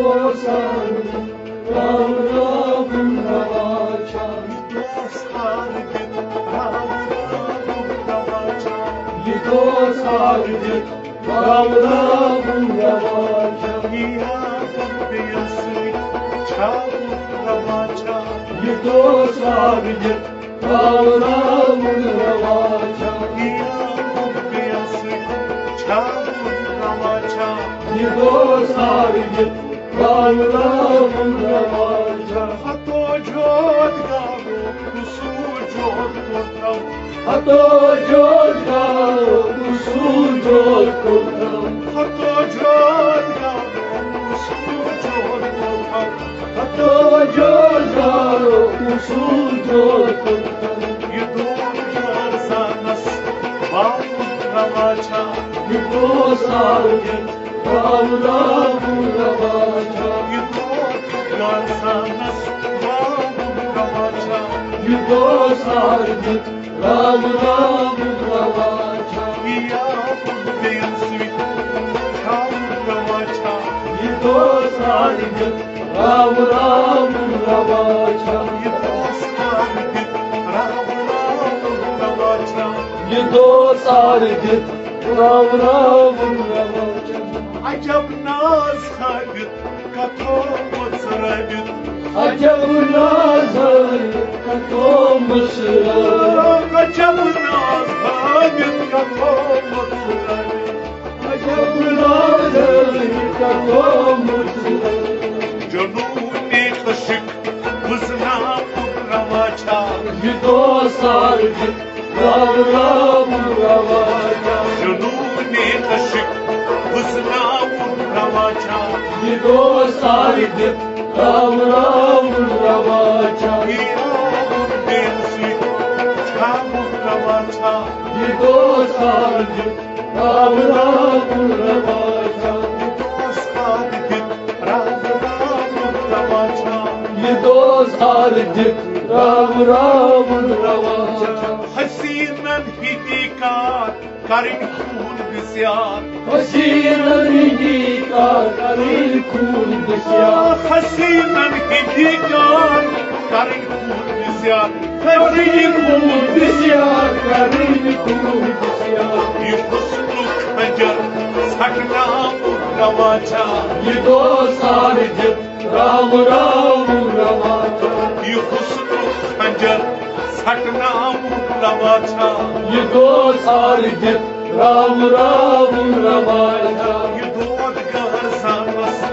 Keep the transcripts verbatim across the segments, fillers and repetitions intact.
دوستار دِتھ راوراوُن روا چھا۔ یہِ دوستار دِتھ راوراوُن روا چھا۔ یہِ دوستار دِتھ راوراوُن روا چھا۔ یہِ یادن بیٚیَن سۭتۍ چھاوُن روا چھا۔ یہِ دوستار دِتھ راوراوُن روا چھا۔ یہِ یادن بیٚیَن سۭتۍ چھاوُن روا چھا۔ یہِ دوستار دِتھ راوراوُن روا چھا۔ ہتو جوت گاوو، قصور جوت کوٚرتم۔ ہتو جوت گاوو، قصور جوت کوٚرتم۔ ہتو جوت گاوو، قصور جوت کوٚرتم۔ ہتو جوت گاوو، قصور جوت کوٚرتم۔ یہِ دود یار زانس باوُن روا چھا۔ یہِ دوستار دِتھ راوراوُن روا چھا۔ یہِ دود یار زانس باوُن روا چھا۔ یہِ دوستار دِتھ راوراوُن روا چھا۔ یہِ یادن بیٚیَن سۭتۍ چھاوُن روا چھا۔ یہِ دوستار دِتھ راوراوُن روا چھا۔ یہِ دوستار دِتھ راوراوُن روا چھا۔ یہِ دوستار دِتھ راوراوُن روا چھا۔ عجب ناز ہٲوِتھ کتھو مٔژرٲوِتھ۔ عجب ناز ہٲوِتھ کتھو مٔژرٲوِتھ۔ عجب ناز ہٲوِتھ کتھو مٔژرٲوِتھ۔ عجب ناز ہٲوِتھ کتھو مٔژرٲوِتھ۔ جنون عشق وُزناوُن روا چھا۔ یہِ دوستار دِتھ راوراوُن روا چھا۔ جنون عشق وُزناوُن روا چھا۔ یہِ دوستار دِتھ راوراوُن روا چھا۔ یہِ یادن بیٚیَن سۭتۍ چھاوُن روا چھا۔ یہِ دوستار دِتھ راوراوُن روا چھا۔ یہِ دوستار دِتھ راوراوُن روا چھا۔ یہِ دوستار دِتھ راوراوُن روا چھا۔ حسینن ہِوی کار کرٕنۍ خوٗن بسیار۔ حسینن ہِوی کار کرٕنۍ خوٗن بسیار۔ حسینن ہِوی کار کرٕنۍ خوٗن بسیار۔ کرٕنۍ خوٗن بسیار، کرٕنۍ خوٗن بسیار۔ یہِ حسنُک خنجر ژھٹناوُن روا چھا۔ یہِ دوستار دِتھ راوراوُن روا چھا۔ یہِ حسنُک خنجر ژھٹناوُن روا چھا۔ یہِ دوستار دِتھ راوراوُن روا چھا۔ یہِ دود گار زانس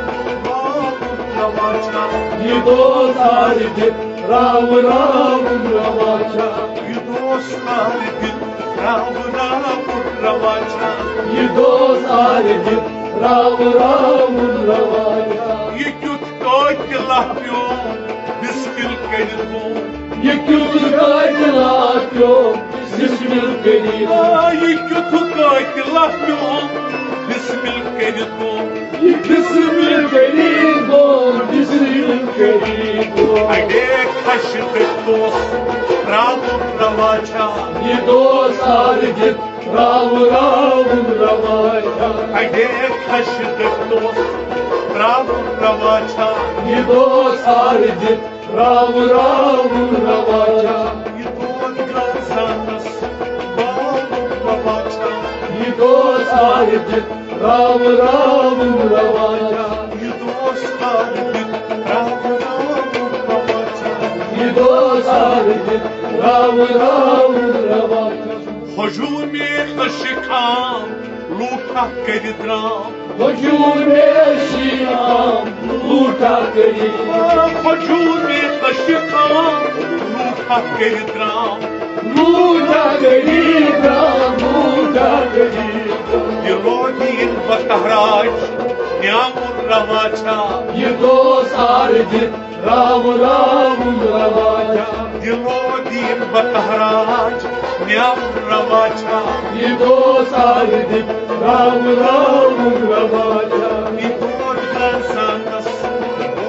باوُن روا چھا۔ یہِ دوستار دِتھ راوراوُن روا چھا۔ یہِ دوستار دِتھ راوراوُن روا چھا۔ یہِ دوستار دِتھ راوراوُن روا چھا۔ یہِ کیُتھ قٲتلہ پیوم بسمل کٔرِتھ گوٚو۔ یہِ کیُتھ قٲتلہ پیوم بسمل کٔرِتھ۔ آ، یہِ کیُتھ قٲتلہ پیوم بسمل کٔرِتھ گوٚو۔ یہِ بسمل کٔرِتھ گوٚو، بسمل کٔرِتھ گوٚو۔ اڑے کھش تہٕ توس تراوُن روا چھا۔ یہِ دوستار دِتھ راوراوُن روا چھا۔ اڑے کھش تہٕ توس تراوُن روا چھا۔ یہِ دوستار دِتھ راوراوُن روا چھا۔ یہِ دود گار زانس باوُن روا چھا۔ یہِ دوستار دِتھ راوراوُن روا چھا۔ یہِ دوستار دِتھ راوراوُن روا چھا۔ یہِ دوستار دِتھ راوراوُن روا چھا۔ ہجوم عشقام لوٹا کٔرِتھ درام۔ ہجوم عشقام لوٹا کٔرِتھ۔ ہجوم عشقام لوٹا کٔرِتھ درام۔ لوٹا کٔرِتھ درام، لوٹا کٔرِتھ درام۔ دِلو دیٖن بکہراج نیامُن روا چھا۔ یہِ دوستار دِتھ راوراوُن روا چھا۔ دِلو دیٖن بکہراج نیامُن روا چھا۔ یہِ دوستار دِتھ راوراوُن روا چھا۔ یہِ دود گار زانس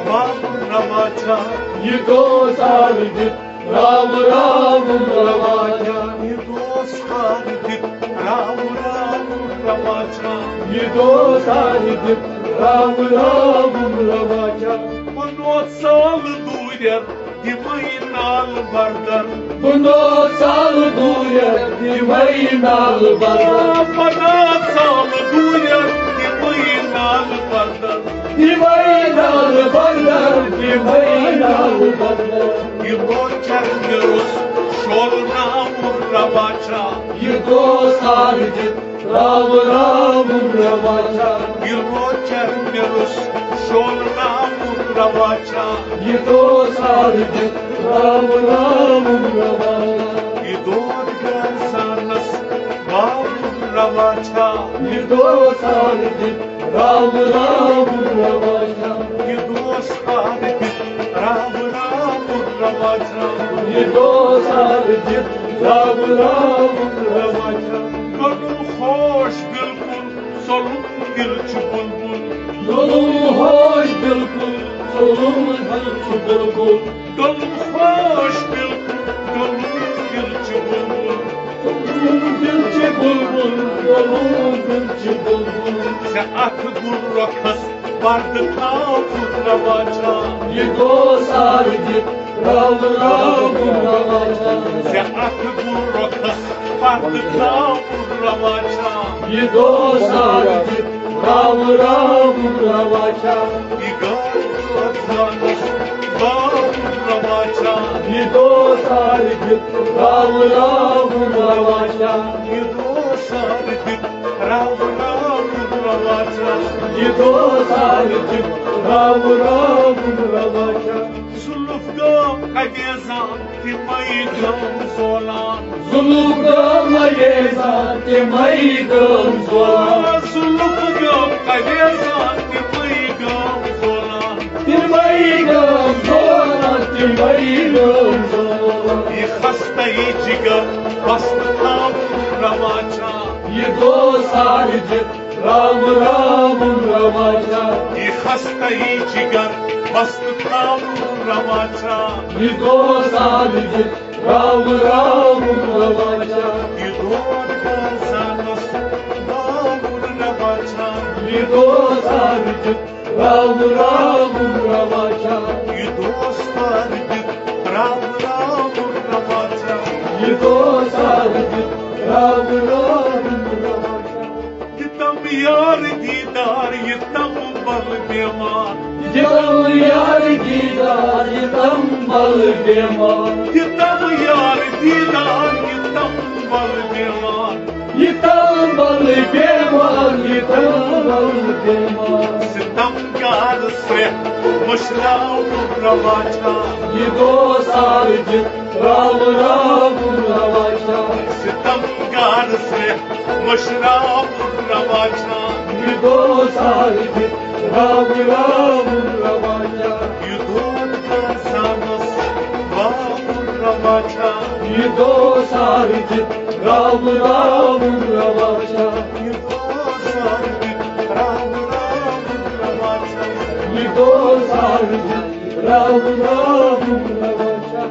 باوُن روا چھا۔ یہِ دوستار دِتھ راوراوُن روا چھا۔ یہِ دوستار دِتھ راوراوُن روا چھا۔ یہِ دوستار دِتھ راوُن راوُن روا چھا۔ بہٕ نوژ سال دوٗرٮ۪ر، دِمَے نال بردر۔ بہٕ نوژ سال دوٗرٮ۪ر، دِمَے نال بردر۔ بہٕ نوژ سال دوٗرٮ۪ر، دِمَے نال بردر۔ دِمَے نال بردر، دِمَے نال بردر۔ یہِ لوچر مےٚ روٚس شولناوُن روا چھا۔ یہِ دوس آر دِتھ راوُن راوُن روا چھا۔ یہِ لوچر مےٚ روٚس شولناوُن روا چھا۔ یہِ دوس آر دِتھ راوُن راوُن روا چھا۔ یہِ دود گرزانس باوُن روا چھا۔ یہِ دوس آر دِتھ راوُن راوُن روا چھا۔ یہِ دوس آر دِتھ راوُن راوُن روا چھا۔ یہِ دوس آر دِتھ راوُن راوُن روا چھا۔ گوٚڈُن خوش بالکل، ژوٚلُم دِل چھُ بُلبُل۔ ژوٚلُم ہوش بالکل، ژوٚلُم دِل چھُ بُلبُل۔ ڈوٚلُم خوش بالکل، ڈوٚلُم دِل چھُ بُلبُل۔ ژوٚلُم دِل چھُ بُلبُل، ژوٚلُم دِل چھُ بُلبُل۔ ژےٚ اَتھ گُل رۄخس پردٕ تھاوُن روا چھا۔ یہِ دوس آر دِتھ راوُن راوُن روا چھا۔ ژےٚ اَتھ گُل رۄخس پردٕ تھاوُن روا چھا۔ یہِ دوس آر دِتھ راوُن راوُن روا چھا۔ یہِ گام گرزانس باوُن روا چھا۔ یہِ دوس آر دِتھ راوُن راوُن روا چھا۔ یہِ دوس آر دِتھ راوُن راوُن روا چھا۔ یہِ دوس آر دِتھ راوُن راوُن روا چھا۔ زُلُف گام اویزان، تِمَے گام زولان۔ زُلُف گام اویزان، تِمَے گام زولان۔ زُلُف گام اویزان، تِمَے گام زولان۔ تِمَے گام زولان، تِمَے گام زولان۔ یہِ خستہٕ یہِ جگر بستہٕ تھاوُن روا چھا۔ یہِ دوس آر دِتھ راوُن راوُن روا چھا۔ یہِ خستہٕ یہِ جگر بستہٕ تھاوُن روا چھا۔ یہِ دوس آر دِتھ راوُن راوُن روا چھا۔ یہِ دود گرزانس باوُن روا چھا۔ یہِ دوس آر دِتھ راوُن راوُن روا چھا۔ یہِ دوس آر دِتھ راوُن راوُن روا چھا۔ یہِ دوس آر دِتھ راوُن راوُن روا چھا۔ یہِ تم یار دیدار، یہِ تم بل بیمار۔ یہِ تم یار دیدار، یہِ تم بل بیمار۔ یہِ تم یار دیدار، یہِ تم بل بیمار۔ یہِ تم بل بیمار، یہِ تم بل بیمار۔ ستم گار سرٛیٚہہ مٔشراوُن روا چھا۔ یہِ دوس آر دِتھ راوُن راوُن روا چھا۔ ستم گار سرٛیٚہہ مٔشراوُن روا چھا۔ یہِ دوس آر دِتھ راوُن راوُن روا چھا۔ یہِ دود گرزانس باوُن روا چھا۔ یہِ دوس آر دِتھ راوُن راوُن روا چھا۔ یہِ دوس آر دِتھ راوُن راوُن روا چھا۔ یہِ دوس آر دِتھ راوُن راوُن روا چھا۔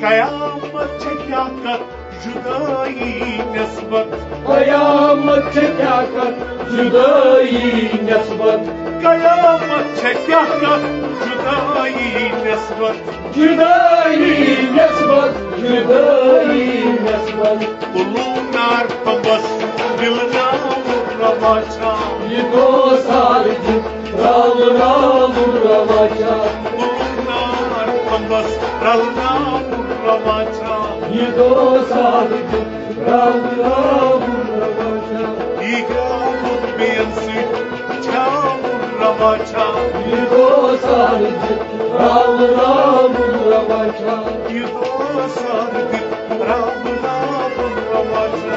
قیامت چھےٚ کیٛاہ کتھ جُدٲیی نٮ۪سبت۔ قیامت چھےٚ کیٛاہ کتھ جُدٲیی نٮ۪سبت۔ قیامت چھےٚ کیٛاہ کتھ جُدٲیی نٮ۪سبت۔ جُدٲیی نٮ۪سبت، جُدٲیی نٮ۪سبت۔ تُلُم نار تمبس دِل ناوُن روا چھا۔ یہِ دوس آر دِتھ راوُن راوُن روا چھا۔ تُلُم نار تمبس رلناوُن روا چھا۔ یہِ دوس آر دِتھ راوُن راوُن روا چھا۔ یہِ گیوُن بیٚین سۭتۍ چھاوُن روا چھا۔ یہِ دوس آر دِتھ راوُن راوُن روا چھا۔ یہِ دوس آر دِتھ راوُن راوُن روا چھا۔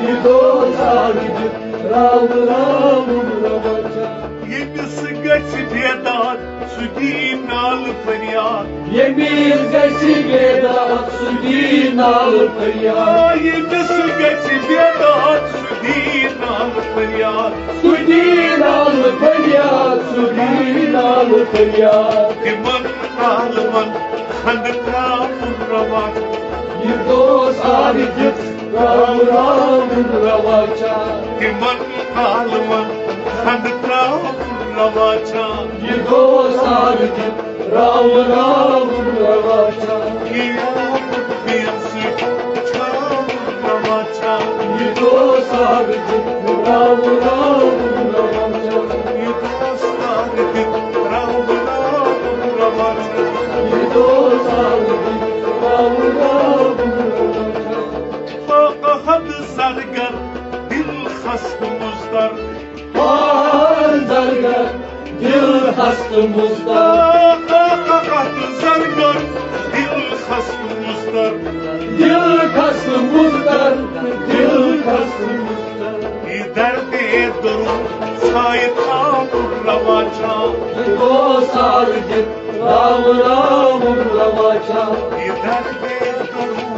یہِ دوس آر دِتھ راوُن راوُن روا چھا۔ ییٚمِس گژھِ بیداد، سُہ دی نالہٕ فریاد۔ ییٚمِس گژھِ بیداد، سُہ دی نالہٕ فریاد۔ آ، ییٚمِس گژھِ بیداد، سُہ دی نالہٕ فریاد۔ سُہ دی نالہٕ فریاد، سُہ دی نالہٕ فریاد۔ تِمن عالمن کھنٛڈ ترٛاوُن روا۔ یہِ دوس آر دِتھ راوُن راوُن روا چھا۔ تِمن عالمن کھنٛڈ ترٛاوُن روا چھا۔ یہِ دۄہ سارِ دِتھ راوُن راوُن روا چھا۔ یہِ یاد بیٚیَن سۭتۍ چھاوُن روا چھا۔ یہِ دۄہ سارِ دِتھ راوُن راوُن روا چھا۔ یہِ دۄہ سارِ دِتھ راوُن راوُن روا چھا۔ یہِ دۄہ سارِ دِتھ راوُن راوُن روا چھا۔ فاقہ حد زرگر دل خست مضطر۔ فاقہ حد زرگر دل خست مضطر۔ فاقہ حد زرگر دل خست مضطر۔ دل خست مضطر، دل خست مضطر۔ یہِ درد درون سایہِ تھاوُن روا چھا۔ یہِ دۄہ سارِ دِتھ راوُن راوُن روا چھا۔ یہِ درد درون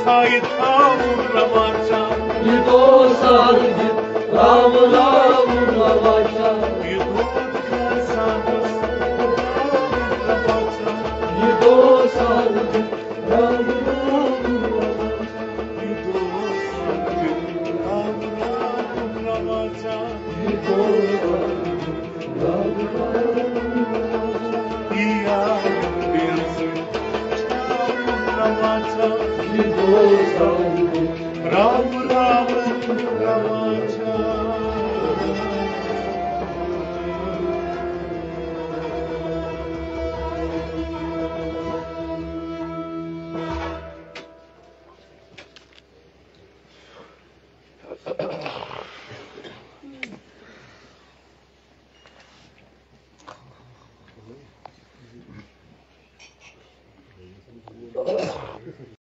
سایہِ تھاوُن روا چھا۔ یہِ دۄہ سارِ دِتھ راوُن راوُن روا چھا۔ یہِ دۄد گژھان روا چھا۔ یہِ دۄہ سارِ دِتھ راوُن راوُن روا چھا۔ یہِ دۄہ سارِ دِتھ راوُن راوُن روا چھا۔ یہِ دۄہ سارِ دِتھ راوُن راوُن روا چھا۔ یہِ یاد بیٚیَن سۭتۍ چھاوُن روا چھا۔ یہِ دۄہ سارِ دِتھ راوُن راوُن روا چھا۔